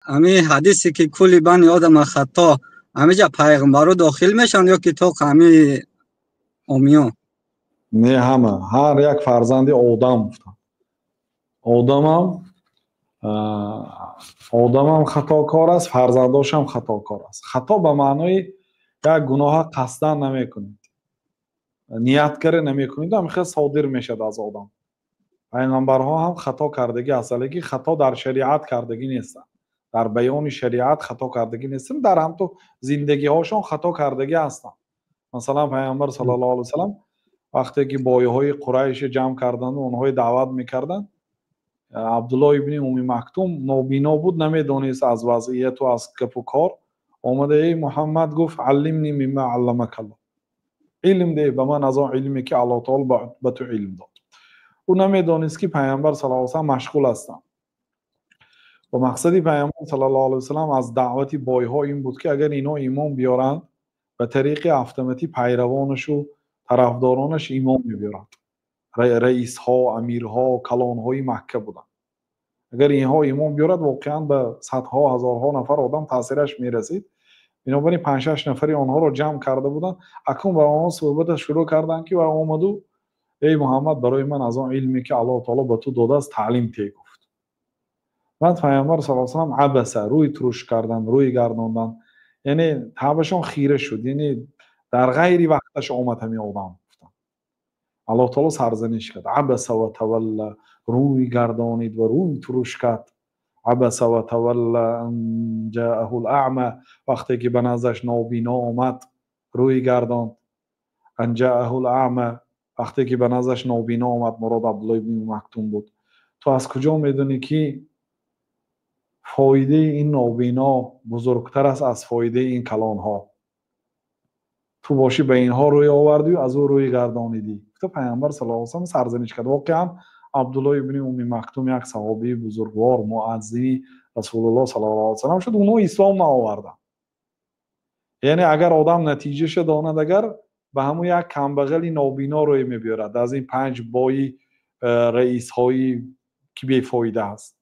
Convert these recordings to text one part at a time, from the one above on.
Ҳамин ҳадисе ки кулли бани одама хато, ҳамиҷа пайғамбаро дохил мешаванд ё ки то ҳами омиён? Не, ҳама, ҳар як фарзанди одам гуфтанд. Одамам хатокор аст, фарзандошам хатокор аст. Хато ба маънои як гуноҳа қасдан намекунед, ният карда намекунед, ҳам хел содир мешавад аз одам. Пайғамбарҳо ҳам хато кардагӣ ҳастанд, лекин хато дар шариат кардагӣ нестанд, дар баёни шариат хато кардагӣ нестанд, дар ҳамту зиндагиҳошон хато кардагӣ ҳастанд. Масалан, пайғамбар саллаллоҳу алайҳи васаллам вақте ки бойҳои Қурайша ҷамъ карданду онҳои даъват мекарданд, Абдуллоҳ ибни Умми Мактум нобино буд, намедонист аз вазъияту аз гапу кор. Омада: «Эй Муҳаммад, — гуфт, — аллимни мимма алламакаллоҳ, илм деҳ ба ман аз он илме, ки Аллоҳ таоло ба ту илм дод». Ӯ намедонист, ки пайғамбар саллаллоҳу алайҳи васаллам машғул ҳастанд. Ва мақсади пайғамбар саллаллоҳу алайҳи васаллам аз даъвати бойҳо ин буд, ки агар инҳо имон биёранд, ба тариқи автоматӣ пайравонашу тарафдоронаш имон мебиёранд. Раисҳо, амирҳо, калонҳои Макка буданд. Агар инҳо имон биёрад, воқеан ба садҳо ҳазорҳо нафар одам таъсираш мерасид. Бинобар ин панҷ-шаш нафари онҳоро ҷамъ карда буданд. Акнун ба онҳо суҳбата шурӯъ карданд, ки ва омаду: «Эй Муҳаммад, барои ман аз он илме, ки Аллоҳ таоло ба ту додааст, таълим те», гуфт. Баъд пайғамбар саллаллоҳу алайҳи васаллам абаса, рӯй туруш кардан, рӯй гардондан, яъне табашон хира шуд, яъне дар ғайри вақташ омад ҳамин одам, гуфтанд. Аллоҳ таоло сарзаниш кард: абаса ва тавалла, рӯй гардонид ва рӯй туруш кард. Абаса ва тавалла ан ҷааҳу л-аъма, вақте ки ба наздаш нобино омад, рӯй гардонд. Ан ҷааҳу л-аъма, вақте ки ба наздаш нобино омад, мурод Абдуллоҳ ибни Мактум буд. Ту аз куҷо медонӣ, ки фоидаи ин нобино бузургтар аст аз фоидаи ин калонҳо? Ту бошӣ, ба инҳо рӯй овардию аз ӯ рӯй гардонидӣ, гуфта пайғамбар саллаллоҳу алайҳи васаллам сарзаниш кард. Воқеан, Абдуллоҳ ибни Умми Мактум як саҳобии бузургвор, муаззини Расулуллоҳ саллаллоҳу алайҳи васаллам шуд. Онҳо ислом наоварданд. Яъне агар одам натиҷаша донад, агар ба ҳамун як камбағали нобино рӯй мебиёрад аз ин панҷ бои раисҳои, ки бефоида аст.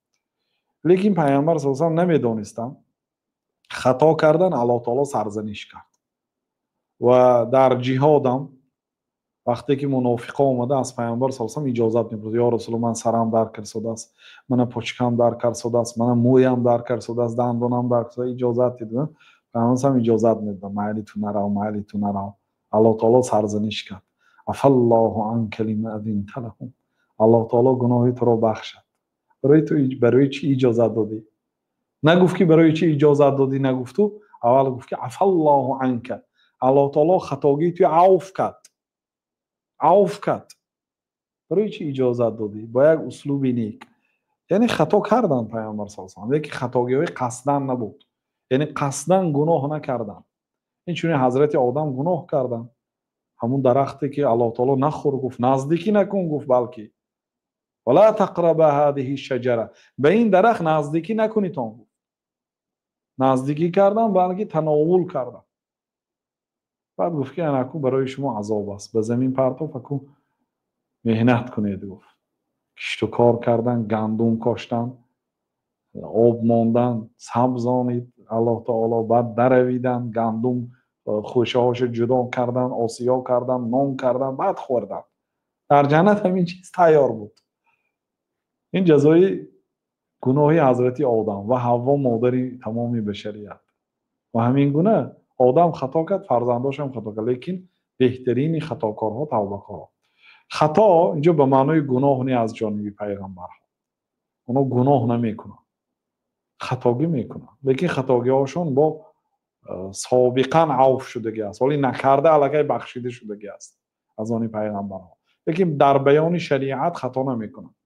Лекин пайғамбар саллаллоҳу алайҳи васаллам намедонистанд, хато кардан, Аллоҳ таоло сарзаниш кард. Ва дар ҷиҳодам вақте ки мунофиқо омада, аз пайғамбар саллаллоҳу алайҳи васаллам иҷозат мепурсад: «Ё Расулуллоҳ, ман сарам дард кардааст, мана почкам дард кардааст, мана мӯям дард кардааст, дандонам дард кардааст, иҷозат дид». Пайғамбар саллаллоҳу иҷозат медод: «Майли, ту нарав, майли, ту нарав». Аллоҳ таоло сарзаниш кард: афаллоҳу анка лима азинта лаҳум, Аллоҳ таоло гуноҳи туро бахшад, барои ту барои чӣ иҷозат додӣ? Нагуфт, ки барои чӣ иҷозат додӣ, нагуфту, аввал гуфт, ки афаллоҳу анка, Аллоҳ таоло хатогии туи авф кард, авф кард, барои чӣ иҷозат додӣ? Бо як услуби нек. Яъне хато карданд пайғамбар саллаллоҳу алайҳи васаллам, лекин хатогиҳои қасдан набуд, яъне қасдан гуноҳ накарданд. Инчунин ҳазрати Одам гуноҳ карданд. Ҳамун дарахте, ки Аллоҳ таоло нахӯр гуфт, наздикӣ накун гуфт, балки вала тақраба ҳадиҳи шаҷара, ба ин дарахт наздикӣ накунитон гуфт. Наздикӣ кардан, балки тановул кардан. Баъд гуфт, ки анаку барои шумо азоб аст, ба замин партоф, аку меҳнат кунед, гуфт. Кишту кор кардан, гандум коштан, об мондан, сабзонид Аллоҳ таоло, баъд даравидан, гандум хӯшаҳошо ҷудо кардан, осиё кардан, нон кардан, баъд хӯрдан. Дар ҷаннат ҳамин чиз тайёр буд. Ин ҷазои гуноҳи ҳазрати Одам ва Ҳавво, модари тамоми башарият. Ва ҳамин гуна одам хато кард, фарзандошам хато кард, лекин беҳтарини хатокорҳо тавбакорҳо. Хато инҷо ба маънои гуноҳ не аз ҷониби пайғамбарҳо. Онҳо гуноҳ намекунанд, хатогӣ мекунанд, лекин хатогиҳошон бо собиқан авф шудагӣ аст, ҳоли накарда аллакай бахшида шудагӣ аст аз они пайғамбарҳо. Лекин дар баёни шариат хато намекунанд.